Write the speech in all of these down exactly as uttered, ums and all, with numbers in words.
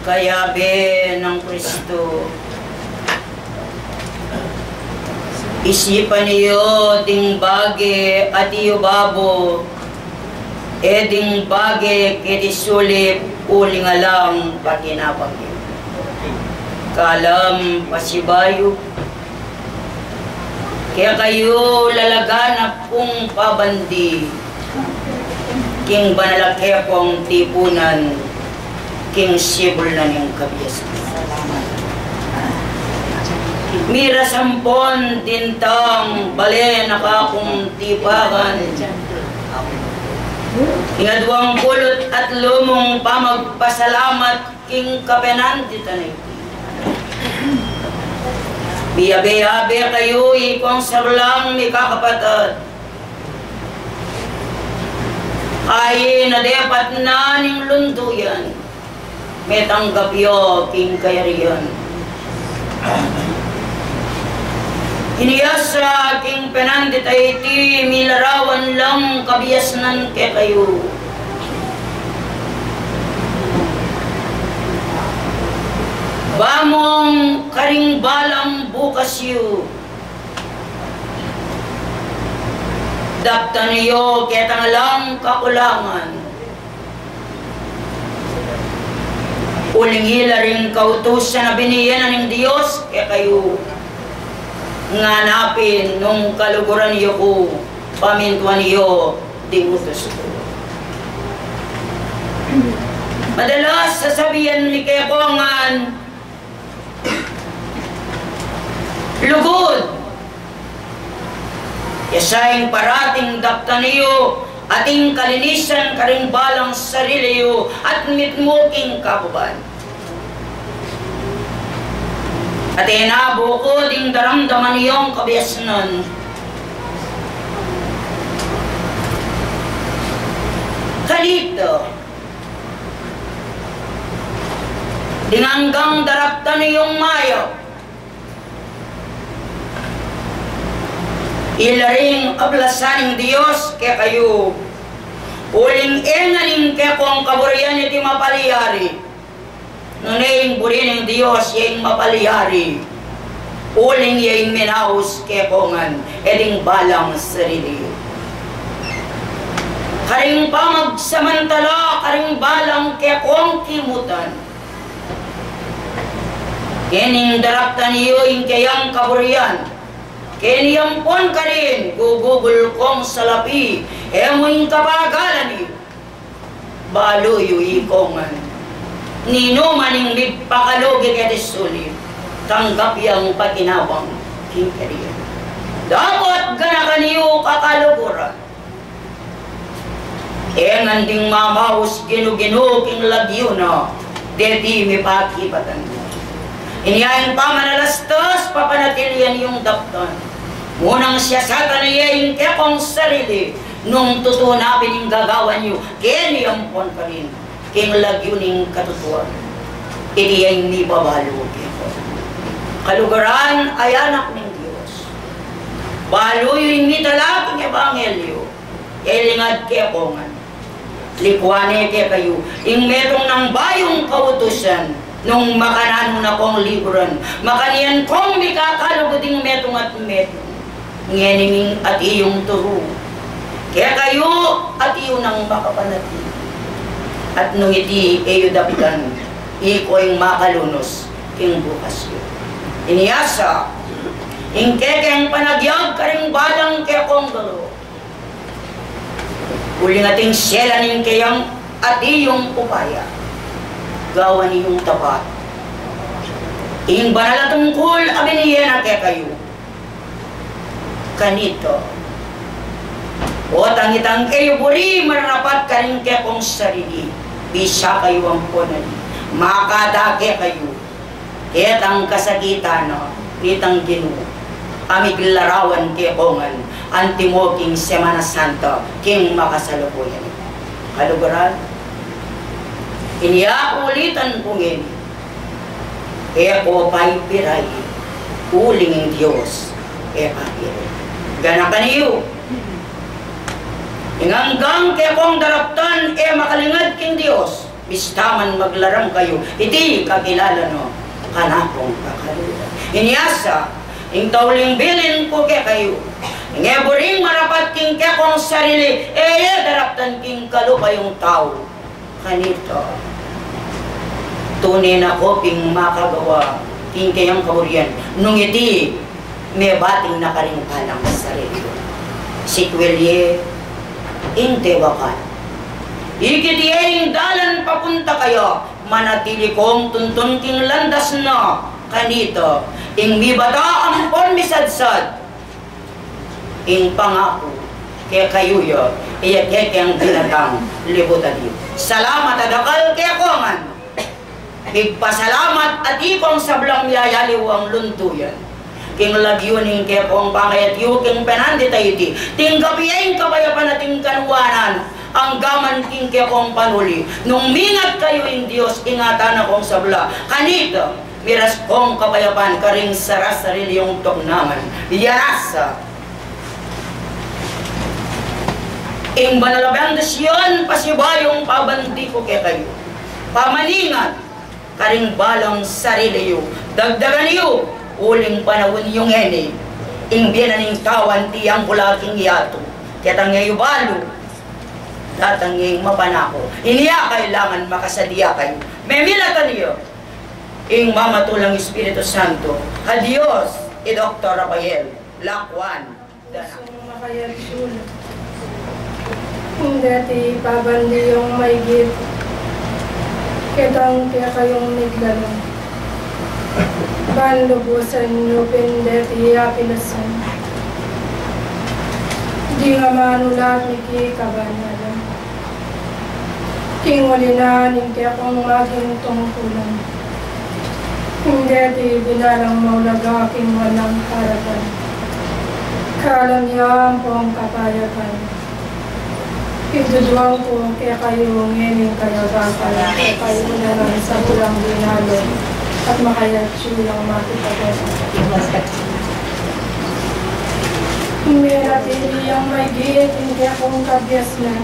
Kayabe nang Kristo, isipan yu ding bage atiu babo, e ding bage keti sulip, uling alang pakinabang yu. Kalam pasibayu, kekayu lalaganap kung pabandi king banal a kekong tipunan, king sibul na ning kabiasnan. Miras ampon dintang bale na kakung tipakan, ing aduang pulu't atlu mung pamagpasalamat king kapenanditan a iti. Biabe-abe kayu, ikong sablang mikakapatad. Kayi na depat na ning lunduyan, metanggap yu king kayarian. Inya sa king penandit a iti, milarawan lang kabiasnan kekayu. Ba mung karing balang bukas yu, daptan yu ketang alang kakulangan. Uling ila ring kautusan a binie na ning Dios kekayu, nganapin nung kaluguran yu ku, pamintuan yu ding utus ku. Madalas sasabian mi kekongan, lugud. Ya sa ing parating daptan yu, ating kalinisan karing balang sarili yu, at mitmu king kabuban. At e na bukud ing daramdaman yung kabiasnan. Kanita, ding anggang daraptan yung mayap, ila ring ablasan ning Dios kekayu. Uling e ngan ing kekong kaburian iti mapalyari, nune ing buri ning Dios ya ing mapalyari. Uling ya ing minaus kekongan, e ding balang sarili. Karing pamagsamantala karing balang kekong kimutan, kening daraptan yu ing keyang kaburian, keni ampon karin gugugul kong salapi, e mu ing kapagalan i. Balu yu ikongan, ninuman ing migpakalugi keti sulip, tanggap yang pakinabang king karian. Dapot ganakan yu kakaluguran. E ngan ding mamaus ginu-ginu king lagyu na, deti mipakibatan. Inya ing pamanalastas, papanatilian yung daptan. Munang siyasatan na ya ing kekong sarili, nung tutu na pin ing gagawan yu, keni ampon karin king lagyu ning katutuan. Iti ya ing mibabalu keko. Kaluguran a anak ning Dios, balu yu ing mitala king ebanghelyu, e lingad kekongan. Likuan ne kekayu ing metung nang bayung kautusan, nung makananu na kong liguran, makanyan kong mikakalugud ing metung at metung. Ngeni ing atiu yung turu kekayu, atiu nang makapanatili. At nung iti e yu daptan, iko ing makalunus king bukas yu. Inya sa, ing kekeng panagyag karing balang kekong galu, uling ating selan ing keyang atiu yung upaya, gawan yung tapat ing banal a tungkul a binie na kekayu. Kanita, o tangitang e yu buri mararapat karing kekong sarili, bisa kayu amponan, makadake kayu ketang kasakitan na nitang Ginu a miglarawan kekongan, antimo king Semana Santa king makasalukuyan. Kaluguran, inya ulitan ku ngeni, e ko pa ipiraye, uling ing Dios e pa piraye. Ganakan yu ing anggang kekong daraptan e makalingad king Dios, Bista man maglaram kayu, iti kakilala no kanakung kakaluguran. Inya sa, ing tauling bilin ku kekayu, ing e buring marapat king kekong sarili, e ye daraptan king kalupa yung tau. Kanita, tune na ku pin makagawa king keyang kaburian, nung iti mebating na karing balang sarili. Sikwil ye ing tewakan. Ikit ye ing dalan papunta kaya, manatili kong tuntun king landas na. Kanita, ing mibata ampon misadsad, ing pangaku kekayu ya, iya kekeng binatang libutan yu. Salamat a dakal kekongan. Migpasalamat atikong sablang miyayaliwang luntuyan. King lagyu ning kekong pangayat yu king penandit a iti, tinggap ye ing kapayapan at ing kanuanan, anggaman king kekong panuli, nung mingat kayu ing Dios, ingatan na kong sabla. Kanita, miras kong kapayapan karing sarasarili yung tuknangan. Yarasa. Ing banal a bendisyun, pasibayung pabandi ku kekayu. Pamaningat karing balang sarili yu. Dagdagan yu, uling panaun yu ngeni, ing bie na ning tau anti yang bulaking yatu. Ketang e yu balu, datang ing mapanaku. Inya kailangan makasadia kayu. Memilatan yu ing mamatulang Espiritu Santo, a Dios, i Doktor Rafael Lacuan. Pusung makayatsu la. Ing deti pabandi yung maygit, ketang kekayung miglalang, ban lubusan yu pin deti apilasan. Ding amanula at mikikaban na la. King uli na ning kekong maging tungkulan, ing deti binalang maulaga king walang harapan. Kalam ya ampong kapayapan, iduduang ku kekayu ngening kayagapan, kekayu na nang sabulang binalo, at makayatsu lang makipagkita. Menatili yang maygit ing kekong kabiasnan.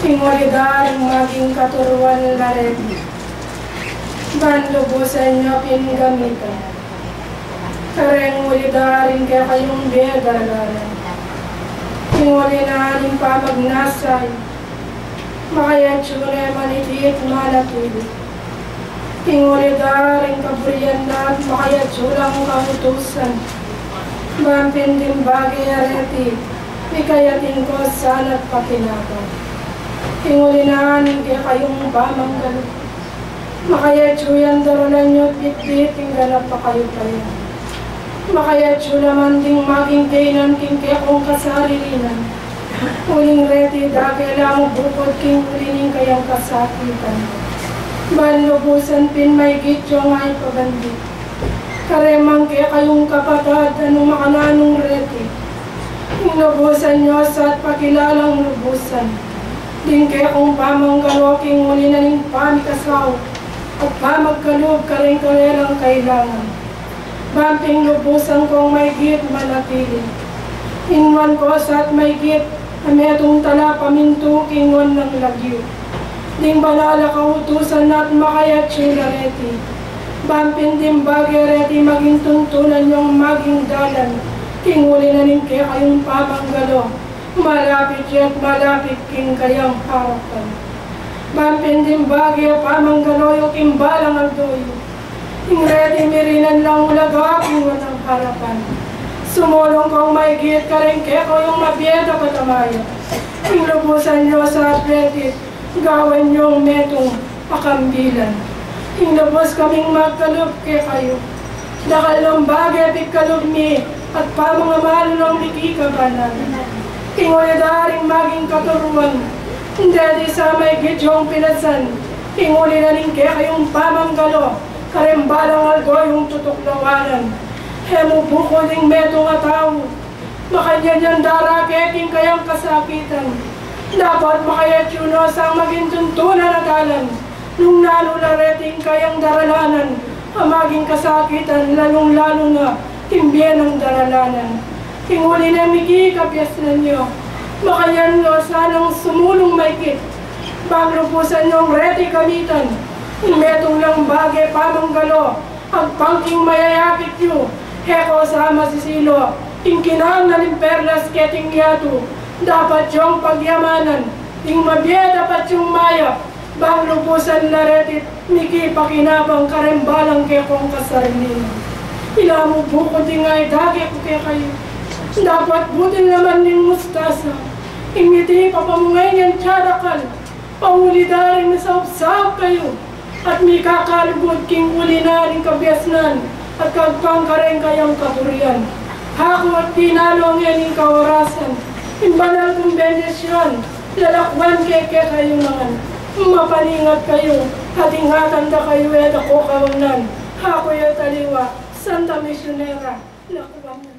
King uli da ring maging katuruan la reti, ban lubusan yu pin gamitan. Kareng uli da ring kekayung bie daralan. King uli na ning pamagnasa yu, makayatsu la maniti at manatili. King uli da ring kaburian na at makayatsu lang kautusan. Ban pin ding bage a reti, mikayatin ko sana at pakinaban. King uli na ning kekayung pamanggalu, makayatsu yang daralan yu at bitbit ing ganap a kayupayan. Makayatsu la man ding maging kaynan king kekong kasarilinan. Uling reti dake la mu bukut king uli ning kayang kasakitan. Ban lubusan pin maygit yung ay pabandi. Kareng kekayung kapatad, anung makananung reti, ing lubusan yu sa at pakilalang lubusan ding kekong pamanggalu king uli na ning pamikasaup at pamagkalub kareng karelang kailangan. Ban pin lubusan kong maygit manatili. Inuan ko sa at maygit a metung tala pamintu king nuan nang lagyu. Ding banal a kautusan na at makayatsu la reti. Ban pin ding bage reti maging tuntunan yung maging dalan king uli na ning kekayung pamanggalu. Malapit ya at malapit king kayang harapan. Ban pin ding bage a pamanggalu yu king balang aldo yu, ing reti mirinan lang ulaga king nuan nang harapan. Sumulung kong maygit kareng kekayung mabie a kapatamayun. Ing lubusan yu sa at reti, gawan yung metung a kambilan. Ing lubus kaming magkalub kekayu. Dakal nang bage a pikalub mi at pamangamalu nang mikikaban na. King uli da ring maging katuruan, deti sa maygit yung pilasan, king uli na ning kekayung pamanggalu, kareng balang aldo yung tutuklawanan. E mu bukut ing metung a tau, makanyan yang darake king kayang kasakitan. Dapat makayatsu no sang maging tuntunan a dalan. Nung nanu la reti ing kayang daralanan a maging kasakitan, lalung-lalu na king bie nang daralanan. King uli na mikikabiasnan yu, makanyan no sanang sumulung maygit Bang lubusan yung reti kamitan, ing metung lang bage pamanggalo, agpang king mayayakit yu, e ko sa masisilu, ing kinam na ning perlas keting yatu, dapat yung pagyamanan, ing mabie dapat yung mayap, bang lubusan la reti, mikipakinabang kareng balang kekong kasarili. Ila mu bukud ing aida ke ku kekayu, dapat butil naman ning mustasa, ing miti papamungay niyang tiyarakal, pauli da ring misaupsaup kayu, at mikakalugud king uli na ring kabiasnan, at kagpang kareng kayang kaburian. Aku at pinalong e ning kawarasan, ing banal kung bendisyun, lalakwan ke kekayu ngan. Mapaningat kayu, at ingatan da kayu e da ko kawanan. Aku ya taliwa, Santa Misionera, lakwan